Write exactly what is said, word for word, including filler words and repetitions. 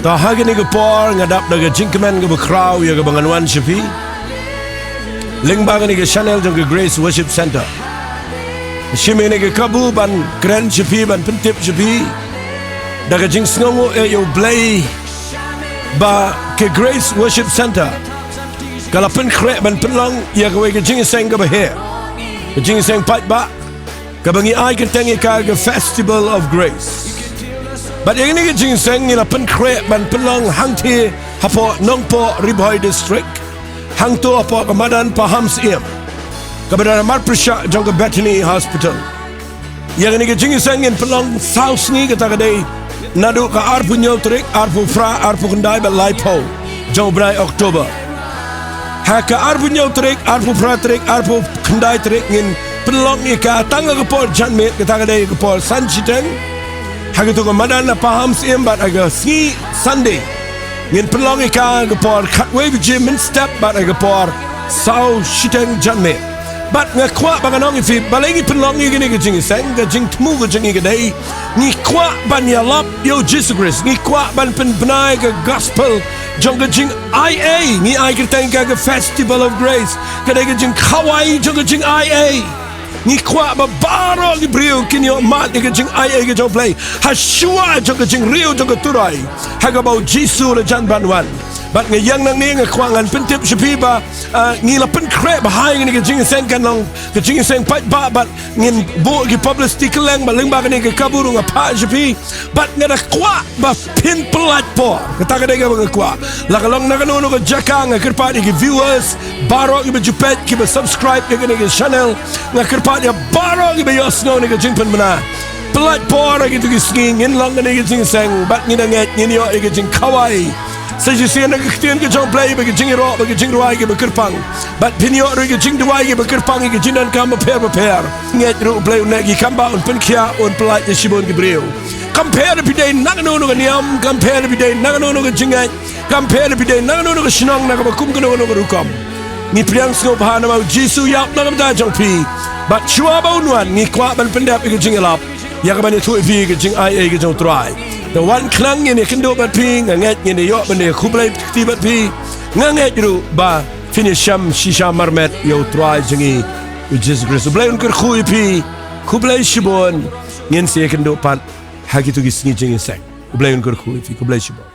Ta ha kane ka por nga dap da ka jingkmen kaba khraw ïa kaba ngan wan sha phi lyngba kane ka channel jong ka Grace Worship Center. Shim ïa kane ka kabu ban kren sha phi, ban pyntip sha phi da ka jingsngewnguh ïa U Blei ba ka Grace Worship Center ka la pynkhreh ban pynlong ïa kawei ka jingïaseng kaba heh, ka jingïaseng paidbah kaba ngi ai kyrteng ïa ka ka Festival of Grace. Bad ïa kane ka jingïaseng ngi la pynkhreh ban pynlong hangthie hapoh Nongpoh, Ri Bhoi District, hangto hapoh ka madan Pahamsyiem kaba don ha marpyrshah jong ka Bethany Hospital. Ïa kane ka jingïaseng ngin pynlong saw sngi, kata ka dei naduh ka arphew hynñiew tarik, arphew phra, arphew khyndai bad laiphew jong u bnai October. Ha ka arphew hynñiew tarik, arphew phra tarik, arphew khyndai tarik ngin pynlong ïa ka tang ha ka por janmiet, kata ka dei ka por san shiteng ha kato ka madan na Pahamsyiem, bad ha ka sngi Sunday ngin pynlong ïa ka ha ka por khatwei baje mynstep bad ha ka por saw shiteng janmiet. Bad nga kwah ba ngan ong ïa phi, balei ngi pynlong ïa kane ka jingïaseng? Ka jingthmu ka jong ngi ka dei, ngi kwah ban ïalap ïa U Jisu Khrist, ngi kwah ban pynbna ïa ka gospel jong ka jingai ei. Ngi ai kyrteng ïa ka ka Festival of Grace, ka dei ka jingkhawai jong ka jingai ei. Ngi kwah ba baroh ki briew kin ïoh mad ïa ka jingai ei ka jong U Blei ha shuwa jong ka jingriew jong ka Trai ha kaba U Jisu u la jan ban wan. Bad nga ïeng nangne, nga kwah ngan pyntip sha phi ba, ah, ngi la pynkhreh ba ha kane ka jingïaseng kan long ka jingïaseng paidbah, bad ngin buh ki publicity kylleng, bad lyngba kane ka kabu ruh nga phah sha phi. Bad nga da kwah ba phin pynlait por, kata ka dei kaba nga kwah. La ka long na kano kano ka jaka, nga kyrpad ïa ki viewers baroh kiba ju peit, kiba subscribe ïa kane ka channel, nga kyrpad ïa baroh kiba ïohsngew ïa kane ka jingpynbna, pynlait por ha kito ki sngi. Ngin long kane ka jingïaseng bad ngi da ngeit ngin ïoh ïa ka jingkhawai. Sa shisien na ka ktien ka jong U Blei ba ka jingïaroh bad ka jingrwai kiba kyrpang, bad phin ïoh ruh ïa ka jingduwai kiba kyrpang ïa ka jingdonkam bapher bapher. Ngeit ruh U Blei un neh ki kam, ba un pynkhiah, un pynlait ïa shibun ki briew. Kam pher ba phi dei na kano kano ka niam, kam pher ba phi dei na kano kano ka jingngeit, kam pher ba phi dei na kano kano ka shnong, na kaba kum kano kano ka rukom. Ngi pdiang sngewbha namar U Jisu u ïap na ka bynta jong phi. Bad shuwa ba un wan, ngi kwah ban pyndep ïa ka jingïalap ïa kaban ïathuh ïa phi ïa ka jingai ei ka jong U Trai. Te wan khnang ngin ïakynduh bad phi, nga ngeit ngin ïoh ban ïakhublei kti bad phi. Nga ngeit ruh ba phin ïashem shisha marmet ïa U Trai jong ngi U Jisu Khrist. U Blei un kyrkhu ïa phi. Khublei shibun. Ngin sa ïakynduh pat ha kito ki sngi jingïaseng. U Blei un kyrkhu ïa phi. Khublei shibun.